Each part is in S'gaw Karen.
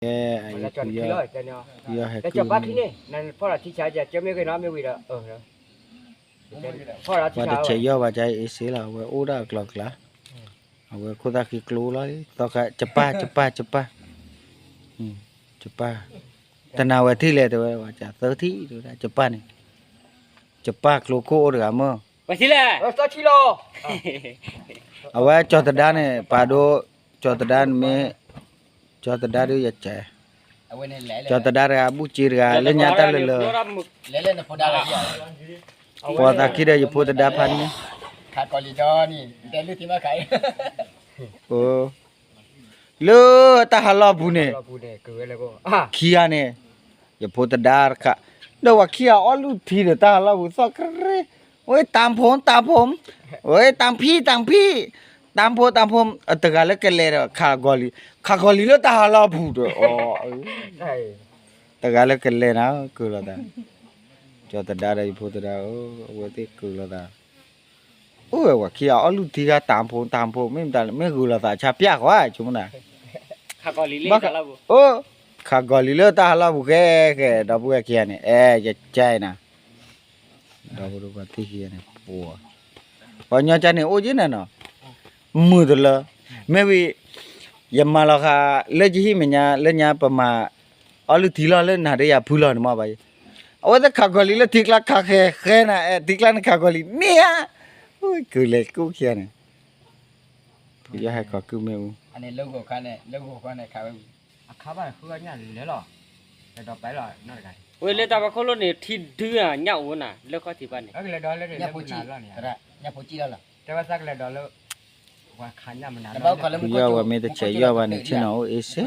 ကဲ, ဖုယီၤဟဲကုၢ်န့ၣ်, ပှၤတဆဲးယီၢ်ဘၣ်ကဲအ့စ့လီၤ, အဝဲအိၣ်ဒၣ်အကျိၤကျါ, အဝဲခိၣ်သၣ်ဃံကျိလီၤ, သီခါ ကပၢ် ကပၢ် ကပၢ်, ကပၢ်, တနၤဝဲထံၣ်လဲၣ် တဲဝဲ, သၢထံၣ် တဲဝဲဒၣ် ကပၢ်န့ၣ်, ကပၢ်ကျိခိၣ်အိၣ်တဂၤမ့ၢ်, ဝဲထံၣ်လဲၣ်, အဝဲကၠီၤသဒါန့ၣ် ပာ်ဒိ, ကၠီၤသဒါန့ၣ်မ့ၢ်, ကၠီၤသဒါဒ်ယကဲ, ကၠီၤသဒါတဂၤ ဘူၣ်စ့တဂၤ လၢညါတၢ်လၢလၢ, ပှၤသးခံဒီးယဖိသဒါဖးန့ၣ်, လၢတၢ်ဟးလီၢ်ပူၤန့ၣ်, ခံဂၤန့ၣ်, ယဖိသဒါတခါ, ဒီးပှၤခံဂၤအီၣ်လုၢ်ထံဒီးတၢ်ဟးလီၢ်ပူၤသီၣ်ကရ့, ဝဲတၢ်ဖိ တၢ်ဖိ, ဝဲတၢ်ဖံ တၢ်ဖံ, တၢ်ဖိ တၢ်ဖိ, တဂၤလၢကလဲၤဒီးခးဂီၤလံ, ခးဂီၤလံလၢတၢ်ဟးလီၢ်ပူၤဒီး, တဂၤလၢကလဲၤနၤ ကုၢ်လိာ်သး, ကၠီၤသဒါဒီးယဖိသဒါဧၢ, အဝဲသ့ၣ်ကုၢ်လိာ်သး အိၣ်ဝဲပှၤခံဂၤအီၣ်လုၢ်ထံဂၤတၢ်ဖိတၢ်ဖိ မ့ၢ်မတၤလဲၣ် မ့ၢ်ဂုာ်လိာ်သးဆါပျၢ်ဃီ ဆိကမိၣ်နၤ, အိၣ်, ခးဂီၤလံလၢတၢ်ဟးလီၢ်ပူၤဃဲဃဲ ဒီပုၢ်ဝဲၢ်ခံဂၤန့ၣ် အဲ ယကဲနၤ, ဒီပုၢ်ဝဲၢ်သ့ၣ်ခံဂၤန့ၣ် ပှၤညီကါန့ၣ်အိၣ်က့ၤနၤနီၤ, မုာ်တလၢ, မ့ၢ်ဝံၤ ယမၤလီၤဃာ် လၢယဟံၣ်မဲာ်ညါ လၢညါပမၤ အီၣ်လုၢ်ထံလီၤလၢနၤဒီးယၤဖုလီၤန့ၣ်မ့ၢ်ဘၣ်, အဝဲသ့ၣ်ခးဂီၤလံလၢထံကျါခးဃဲဃဲနၤ အဲ ထံကျါန့ၣ်ခးဂီၤလံန့ၣ်ဧါ, ကုၢ်လဲၤကိၣ်ခံဂၤန့ၣ်, ဖုယီၤဟဲခီကုၢ်မ့ၣ်အူ အခါဘၣ်ဃုအီၣ်ညၣ်လဲၤလီၤ, ဝဲလၢတၢ်ဖီခိၣ်လိၣ်န့ၣ် ထံဒုညၣ်အိၣ်နၤ လၢခီၣ်ထံးဘၣ်န့ၣ်, ညၣ်ဖိကံၣ်လီၤ, ဖုယီၤဝဲမ့ၢ်တဆဲးယီၢ်ဘၣ်န့ၣ် ထံနီၤအိၣ်အ့စ့,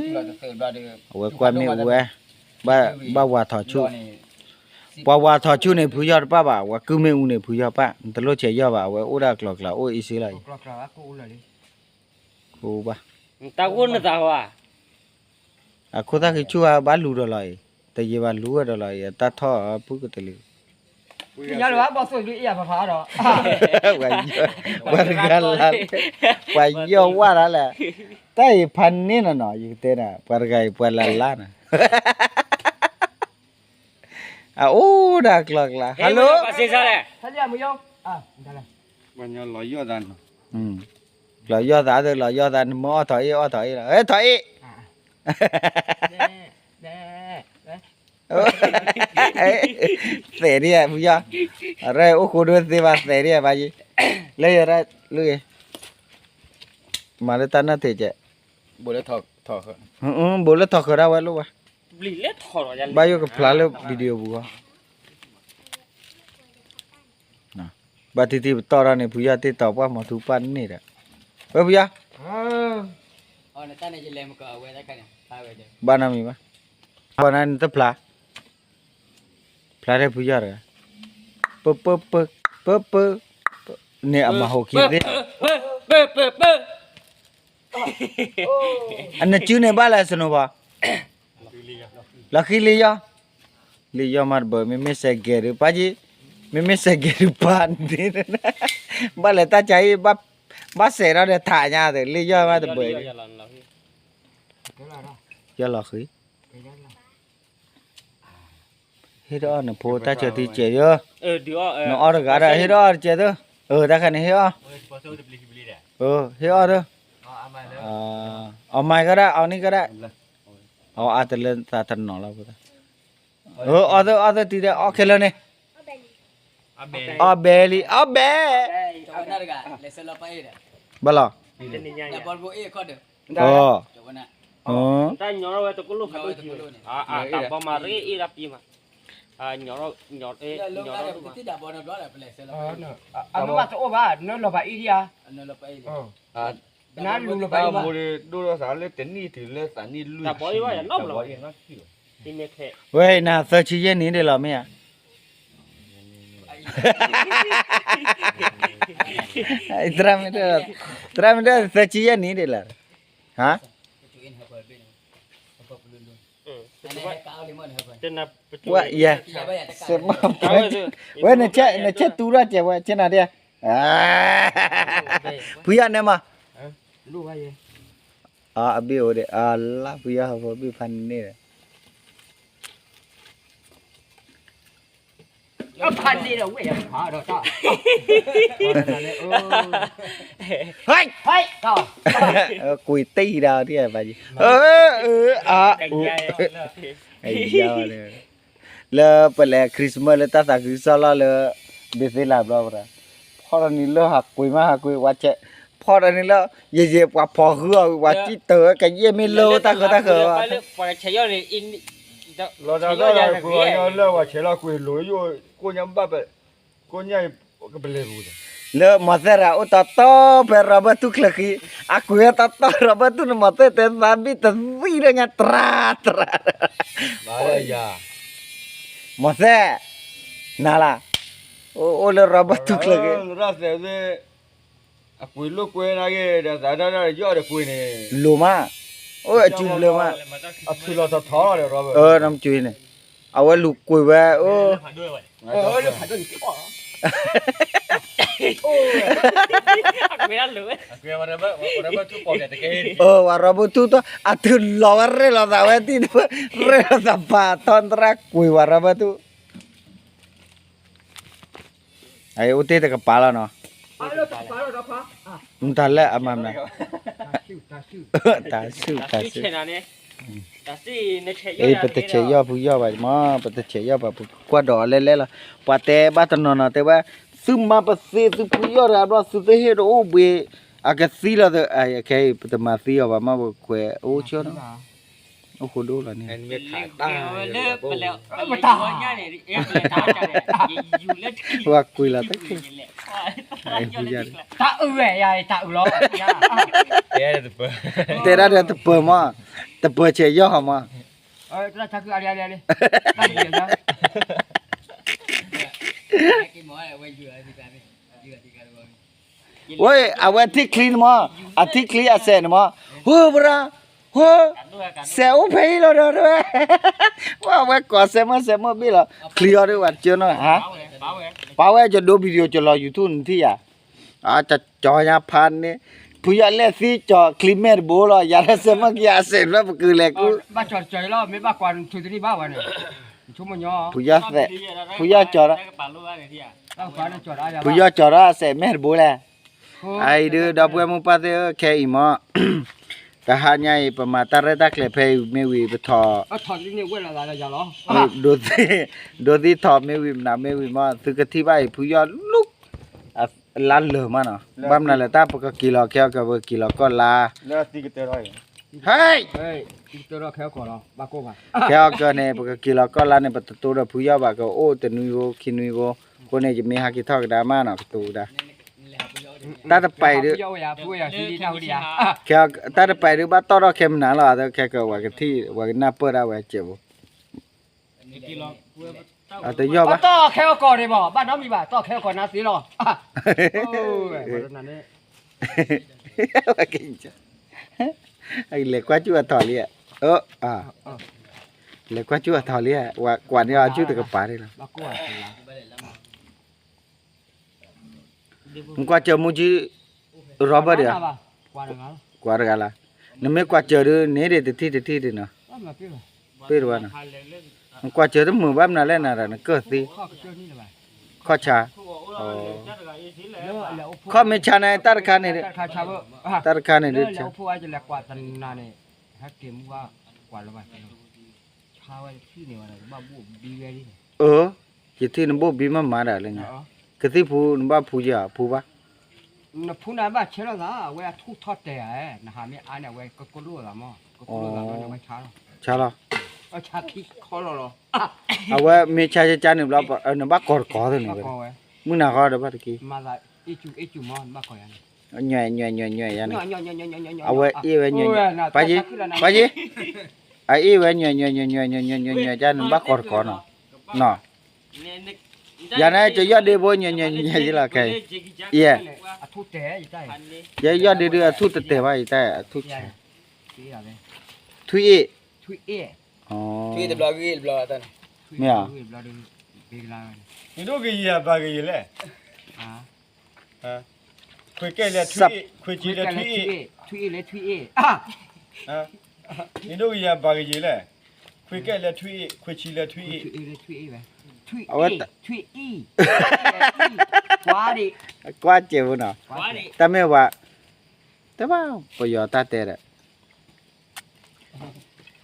အဝဲကွၢ်မ့ၣ်အူဝဲ, ဘၣ်ဝၤထီၣ်ဆူၣ်, ပှၤဝၤထီၣ်ဆူၣ်န့ၣ် ဖုယီၤတပၣ်ဘၣ်, ဝဲကုၢ်မ့ၣ်အူန့ၣ် ဖုယီၤပၣ်, နတလိၣ်ဆဲးယီၢ်ဘၣ်, အဝဲအိၣ်ဒၣ်ကျိၤကျါအိၣ်အ့စ့လီၤအံၤ, ဘၣ် အခိၣ်သၣ်ဃံဆူၣ်ဧါ ဘၣ်လူၤဒီးလီၤအံၤ, တယံာ်ဘၣ်လူၤဝဲဒီးလီၤအံၤ အတၢ်ထီၣ်အပုၢ်ကတလံၤ, ပှၤတဂၤလၢ်, ပှၤယီၢ်ဝဲဒၣ်လဲၣ်, တၢ်အံၤဖးန့ၣ်နီၤနီၤ ယကတဲနၤ ပှၤတဂၤအံၤပှၤလၢ်လၢ်နၤ အအိၣ်ဒၣ်ကျိၤကျါ hello, လီၤယီၢ်သး, လီၤယီၢ်သး, လီၤယီၢ်သး နမ့ၢ်အီၣ်ထီၣ်အ့ၣ် အီၣ်ထီၣ်အ့ၣ်လီၤ, ထီၣ်အ့ၣ်, သဲးဒ်ဖုယီၢ်, အရဲၣ်အိၣ်ဃိဒိသ့ဘၣ်သဲးဒ်ဘၣ်ယံၤ, လၢယရၣ်လၢယ မၤလၢတၢ်နၢ်တ့ၢ်ကဲး, ဘိးလၢထီၣ်ဃုာ်ဒၣ်ဝဲလိၣ်ဘၣ်, ဘၣ်ယိၣ်ကဖျါလၢ video ပူၤဃီ, ဘၣ်တံၢ်တံၢ်ပတီၢ်ထီၣ်န့ၣ် ဖုယီၢ်တ့ၢ်တီၤပှၢ်မီၤထူပၢ်န့ၣ်ဒီး, ဝဲဖုယီၢ်, ဘၣ်နီတမံၤဘၣ်, ဘၣ်နၤနတဖျါ ဖျါထဲဖုယီၢ်တဂၤ, ပၢ ပၢ ပၢ ပၢ ပၢ န့ၣ်အမၤဟိးခံသ့, အနစုန့ၣ်ဘၣ်လဲၣ်စနိဘၣ်, လီၤဃံလံယီၢ်, လံယီၢ်မးတဘၢ မ့မ့ၢ်စဲးကဲးဒုးပၢ်က့, မ့မ့ၢ်စဲးကဲးဒုးပၢ်န့ၣ်, ဘၣ်လဲၤတၢ်ကါအံၤ, ဘၣ်စဲးထီၣ်ဒီးထးညါသ့ လံယီၢ်မးတဘၢ, ယီၢ်လီၤဃံ ဟ့ၣ်ဒီးအီၣ်နဖိတၢ်ဆၢထံကဲးယိ, နအီၣ်တဂၤဒီး ဟ့ၣ်ဒီးအီၣ်တကဲးသၢ, တၢ်ခါန့ၣ်ဟ့ၣ်အီၣ်, ဟ့ၣ်အီၣ်သၢ, အီၣ်မၤကဒၣ် အီၣ်န့ၢ်ကဒၣ်, အီၣ်အါတလၢသးတနီၤလီၤ, အီၣ်သၢ အီၣ်သၢတံၤဒီး အီၣ်ခဲလၢာ်န့ၣ်, အီၣ်ဘဲလံ အီၣ်ဘဲ, ဘၣ်လီၤ, အီၣ်, တၢ်ညီဝဲတကိၣ်လိၣ်ဖးဒိၣ်ကံ, တၢ်ဘီမၤရ့အ့ၣ်တၢ်ပံမး, အမ့ၢ်ဘၣ်တအိၣ်ဘၣ် နလီၤပှၤအ့ၣ်ဒံးဧါ, နလူၤလီၤပှၤအ့ၣ်ဘၣ်, တၢ်ဘီအ့ၣ်ဘၣ်ယၤနီတဘျီ, ဝဲနၤသၢဆံယဲၢ်နံၣ်ဒ်လီၤမ့ၢ်ဧါ, သရၣ်မ့ၢ်တဲ သၢဆံယဲၢ်နံၣ်ဒ်လီၤ, ဟါ, ဝဲယဲ, ဝဲနဆဲးတူၢ်ထီၣ်ကဲးဝဲ ဆ့နၤဒ်, ဖုယီၢ်န့ၣ်မး, အဘ့ၣ်အိၣ်ဒီး အလါဖုယီၢ်ဟီၣ်ဖိဘ့ၣ်ဖးန့ၢ်ဒီး ဖးန့ၢ်ဒီးဝဲၢ်ယဖးဒီးတၢ် ကွံာ်တံၢ်ဒၣ်အီၤဒ်အဘၣ်က့ၤ လၢပလဲၤ Christmas လၢတၢ်သးခုကစီၣ်လီၢ်လၢ ဘ့သ့လးဘျီပရၤ ဖီၣ်တၢ်န့ၣ်လၢဟးကွံာ်မးဟးကွံာ် ဝဲဆဲး ဖီၣ်တၢ်န့ၣ်လၢ ယယဲၢ်ပှၤဖီၣ်ဃုအီၤ ဝဲစံၣ်တၢၤဝဲကယဲၢ်မ့ၢ်လၢတၢ်ဃၢတၢ်ဃၢၤဘၣ် လီၤတၢ်ဒီးကွံာ်အီၤညီလၢပှၤဆဲးလီၤကွံာ်လိၤယိၣ် ကိးညါဘၣ်ပဲ ကိးညါကပလဲၤပူၤ လၢမီၤသဲၣ်ရၤအိၣ်တၢ်တီဖဲ Robert ထူၣ်ချၢဃံ အကွံာ်ဝဲတၢ်တီ Robert ထူၣ်န့ၣ် မီၤသဲၣ်တဲသးဘံၣ်တသံလၢညါ တြၢ်တြၢ် မီၤသဲၣ် နၤလၢ အိၣ်လၢ Robert ထူၣ်ချၢဃံ အကွံာ်လိာ်ကွဲနာ်က့ၤ ဒီးသးဒၣ်ဒၣ်ယီၣ်ဒီးကွံာ်န့ၣ် လိၤမး အိၣ်အစုဘျၢမး အထုးလီၤထီထီဒီး Robert နမ့ၢ်ကွံာ်န့ၣ် အဝဲလူၤကွံာ်ဝဲ အိၣ် ဝဲ Robert ထူၣ်တီ အထုးလီၤဝဲရဲၣ်လီၤသးဝဲတံၢ်တဖၣ် ရဲၣ်လီၤသးပာ်ထီၣ်သရၣ်ကွံာ်ဝဲ Robert ထူၣ် အအိၣ်တ့ၢ်တကပၤလီၤနီၤ မတၤလဲၣ်အမၤမနုၤ တၢ်စုၣ်တၢ်စုၣ် ပတဆဲးယီၣ်ဖုယီၢ်ဘၣ်မး ပတဆဲးယီၣ်ဘၣ် ပကွၢ်ဒီးအီၤလဲၣ်လဲၣ်လီၤ ပှၤတဲဘၣ်တနီၤနီၤတဲဝဲ သုမၤပသ့သုဖုယီၢ်တဂၤဘျီ သုသ့ၣ်ဟ့ၣ်တအိၣ်ဘှံး အကသံလီၤ ခဲအံၤ ပတမၤသံအီၤဘၣ်မး ပခွဲးအိၣ်ဆၢနီၤ အိၣ်ဃိဒိၣ်လီၤန့ၣ် ပှၤကွံာ်လီၤတၢ် တၢ်အုၣ်ဝဲယၤ တၢ်အုၣ်လီၤ တဲဒၣ်ဒီးတပၢၤမး တပၢၤဆဲးယီၣ်ဟီမး ဝဲ အဝဲထံၣ်ချံန့ၣ်မး အထံၣ်ချံအစဲးန့ၣ်မး ဟိဘရၤ ဟိ စဲးအိၣ်ဖဲအံၤလီၤဒီးတဲဝဲ ဝဲကွၢ်စဲးမၢစဲးမၢဘ့ၣ်လီၤ ချံအီၤဒီးဝဲတကၢနီၤ ပာ်ဝဲ ယဒိ video ကလီၤ YouTube နထံၣ်ယၤ ကၠီညါဖးန့ၣ် ဖုယီၢ်လဲၣ်သံကၠီချံမဲာ်တဘိလီၤ ယၤလၢစဲးမၢကယၤအစဲးလၢပကလဲၤကူ ဖုယီၢ်စဲး ဖုယီၢ်ကၠီ ဖုယီၢ်ကၠီဒီး ဖုယီၢ်ကၠီဒီးအစဲးမဲာ်တဘိလဲၣ် အအံၤဒုး ဒီပုၢ်ဝဲၢ်မုၣ်ပၢ်သ့ၣ်ဧၢ ခဲအံၤမး တဟါညါအံၤ ပမၤတၢ်ရဲၣ်တၢ်ကျဲၤဖဲအံၤမ့ၢ်ဝံၤ ပထီၣ် ဒိးသံထီၣ်မ့ၢ်ဝံၤ မနုၤမ့ၢ်ဝံၤမး သုကထံၣ်ဘၣ်အံၤ ဖုယီၢ်လူ လါလၢာ်မးနီၤ ဘၣ်မနုၤလဲၣ် တၢ်ပကက့ၤလီၤခဲအီၤကီး ပကက့ၤလီၤကီၢ်လါ ဟဲ ခဲအီၤကီးန့ၣ် ပကက့ၤလီၤကီၢ်လါန့ၣ် ပတတိဒီးဖုယီၢ်ဘၣ် ကအိၣ်တနွံဖိ ခံနွံဖိ အဃိန့ၣ် ယမ့ၢ်ဟးက့ၤထီၣ်ကဒါမးနီၤ ကတိၤကဒါ တၢ်တပာ်အံၤဒုး တၢ်တပာ်အံၤဒုး ဘၣ်တီၣ်ထီၣ်ခဲမနုၤလီၤ ခဲကဝဲကထံၣ် ဝဲကနၢ်ပၢၢ်ဒၣ်ဝဲစဲးဖိ တယီၢ်ဘၣ် ဘၣ်တီၣ်ခဲအီၤကီးန့ၣ်ဘၣ် ဘၣ်နီတမံၤဘၣ် တီၣ်ခဲအီၤကီးနါသ့လီၤ လဲၤကွၢ်ကၠူၣ်အထီၣ်လံ လဲၤကွၢ်ကၠူၣ်အထီၣ်လံ ကွၢ်န့ၢ်အီၤကၠူၣ်တကပၤန့ၣ်လီၤ နကွၢ်စၢၤမူကၠံ Robert ဒီး ကွၢ်တဂၤလီၤ နမ့ၢ်ကွၢ်စၢၤဒုး န့ၣ်ဒံးတထံၣ်တထံၣ်ဒံးနီၤ ပ့ၢ်တဝဲနီၤ နကွၢ်စၢၤတမုာ်ဘၣ်မနုၤလဲၣ်နၤဒီး နကၢၢ်သ့ ခီၣ်ဆါ ခီၣ်မ့ၢ်ဆါန့ၣ် တၢ်တခါန့ၣ်ဒုး တၢ်တခါန့ၣ်ဒုး အၢ ယထံၣ်နဘိၣ်ဘံမးမးဒၣ်လၢညါ ကသံၣ်ဖိနဘၣ်ဖူယၤဖူဘၣ် နဖူနဘၣ်ဆဲးလိာ်သး အဝဲအထူၣ်ထီၣ်တဲာ်ဧါ နဟးမ့ၢ်အါန့ၣ် အဝဲကကိၣ်လိာ်သးမး ကကိၣ်လိာ်သးဘျီန့ၣ် အဝဲဆါလီၤ ဆါလီၤ ဆါခံခီလီၤလီၤ အဝဲမ့ၢ်ဆါကကါန့ၣ်ဘျီ နဘၣ်ကီၤတကီၤသ့ၣ်န့ၣ်ဝဲ မုၢ်နၤဃီဒီးဘၣ်တက့ၢ် မၤသးအ့ၣ်စူၣ်အ့ၣ်စူၣ်မး နဘၣ်ကီၤယၤန့ၣ် ညွဲ့ညွဲ့ညွဲ့ညွဲ့ယၤန့ၣ် အဝဲအ့ၣ်ဝဲညွဲ့ညွဲ့ ပှၤယ့ ပှၤယ့ အအ့ၣ်ဝဲညွဲ့ညွဲ့ညွဲ့ညွဲ့ညွဲ့ညွဲ့ညွဲ့ညွဲ့ ယၤန့ၣ်ဘၣ်ကီၤတကီၤနီၤ ယၤန့ၣ် ကယီၢ်ဒ့ဖိညွဲ့ညွဲ့ညွဲ့ညွဲ့ယလီၤခဲအံၤ ယဲ ယယီၢ်ဒ့ဒုးအထူၣ်တတဲာ်ဘၣ်ယတၢ်အထူၣ်ဆဲး ထွံၣ်အ့ၣ် ထွံၣ်အ့ၣ် မ့ၢ်ဧါ နဒိၣ်ကယံာ်အဘၣ်ကယံာ်လဲၣ် ခွဲးကဲလဲၣ် ထွံၣ်အ့ၣ် ခွဲးကဲလဲၣ် ထွံၣ်အ့ၣ် ထွံၣ်အ့ၣ်လဲၣ် ထွံၣ်အ့ၣ် နဒိၣ်ကယၤဘၣ်ကယံာ်လဲၣ်, ခွံကဲလၢထွံၣ်အ့ၣ်, ခွံဆံလၢထွံၣ်အ့ၣ်, အဝဲ ထွံၣ်အ့ၣ်, ကွၢ်စဲးဖိနီၤ, တၢ်မ့ၢ်ဝဲ, တဘၣ်ပယီၤတၢ်တဲဒီး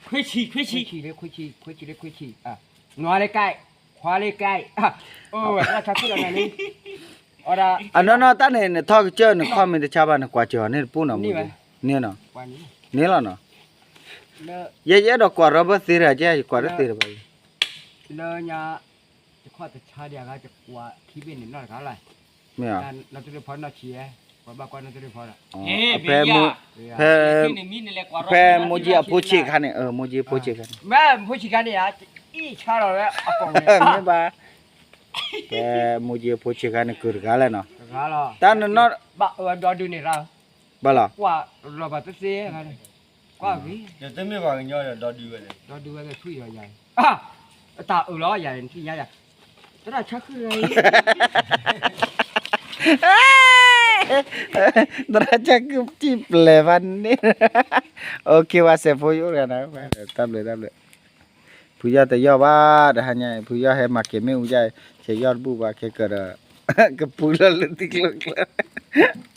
ခွံဆံ, ခွံဆံ, ခွံဆံလၢခွံဆံ, ခွံဆံလၢခွံဆံ, နွားလၢကဲ, ခွါလၢကဲ, အိၣ်ဝဲတၢ်ဆါခုၣ်လီၤနၤန့ၣ်, အနီၢ်နီၢ်တၢ်န့ၣ် နထီၣ်ကစၢၢ်နခီၣ်မ့ၢ်တဆါဘၣ် နကွၢ်စၢၤအီၤန့ၣ်တပူၤနီၤ, န့ၣ်, န့ၣ်လီၤနီၤ, ယဲယအဲၣ်ဒိးကွၢ်ရီဘၢၣ်သ့တဂၤကဲ ယကွၢ်တသ့တဘၣ်, လၢညါ, ယခီၣ်တဆါဒံးအဂၤ ယကွၢ်ခံဘ့ၣ်န့ၣ်နီတဂၤလီၤ, မ့ၢ်, နီၢ်တရ့ဖီနီၢ်ဆံး, ပှၤဘၣ်ကွၢ်နီၢ်တရ့ဖီဒီး, ဖဲ, ဖဲ, ဖဲမိၢ်ကၠံအဖိဆံးခါန့ၣ်, မိၢ်ကၠံအဖိဆံးခါန့ၣ်, မ့ၢ်ဖိဆံးခါန့ၣ်ဧါ, အံၣ်ဆါလီၤဝဲအကိာ်န့ၣ်, မ့ၢ်ဘၣ်, ဖဲမိၢ်ကၠံအဖိဆံးခါန့ၣ် ကုၢ်တဂၤလဲၣ်နီၤ, တၢ်နနီၢ်, ဘၣ်အၢဒီဒုန့ၣ်ရၣ်, ဘၣ်လီၤ, ကွၢ်လီၤဘၣ်သ့သ့, ကွၢ်ဂ့ၤ, တမ့ၢ်ပှၤကညီဒီး ဒီဒုဝဲ, ဒီဒုဝဲကဆူၣ်ယီၤယၤ, အတၢ်အၢၣ်လီၤယၤန့ၣ် သ့ၣ်ညါယၤ, သရၣ်ဆါခုၣ်, သရၣ်ဆါခုၣ်ထံၣ်ပျဲၢ်ဘၣ်န့ၣ်, အိၣ်ခ့ဝဲစဲးဖိယိၣ်တဂၤနီၤ, တၢ်ဘျုးတၢ်ဘျုး, ဖုယီၢ်တယီၢ်ဘၣ် တဟါညါအံၤ ဖုယီၢ်ဟဲမၤက့ၤမ့ၣ်အူယါအံၤ ဆဲးယီၢ်တဘူၣ်ဘၣ် ခဲကၢၤဒီး ကပူၤလီၤလၢထံကျိကျၢၤ